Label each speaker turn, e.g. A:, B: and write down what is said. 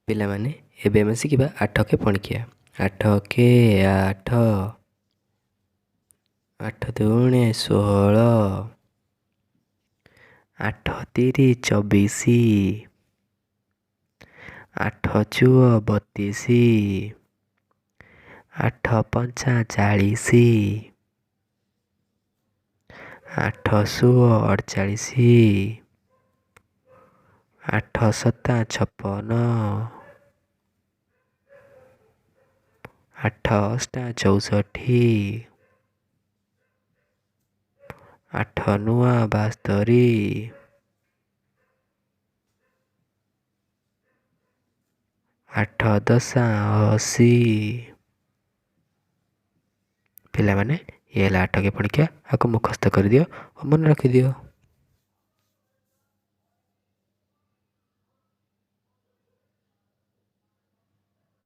A: ପିଲାମାନେ, ଏବେ ଆମେ ଶିଖିବା ଆଠକେ ପଣିକିଆ। ଆଠକେ ଆଠ, ଆଠ ଦୁଣେ 16, ଆଠ ତିରି 24, ଆଠ ଚୁଅ 32, ଆଠ ପଞ୍ଚା 40, ଆଠ ସୁଅ 48, ଆଠ ସତା 56, ଆଠ ଅଷ୍ଟା 64, ଆଠ ନୂଆ 72, ଆଠ ଦଶା 80। ପିଲାମାନେ, ଇଏ ହେଲା ଆଠକେ ପଣିକିଆ। ଆକୁ ମୁଖସ୍ଥ କରିଦିଅ ଓ ମନେ ରଖିଦିଅ।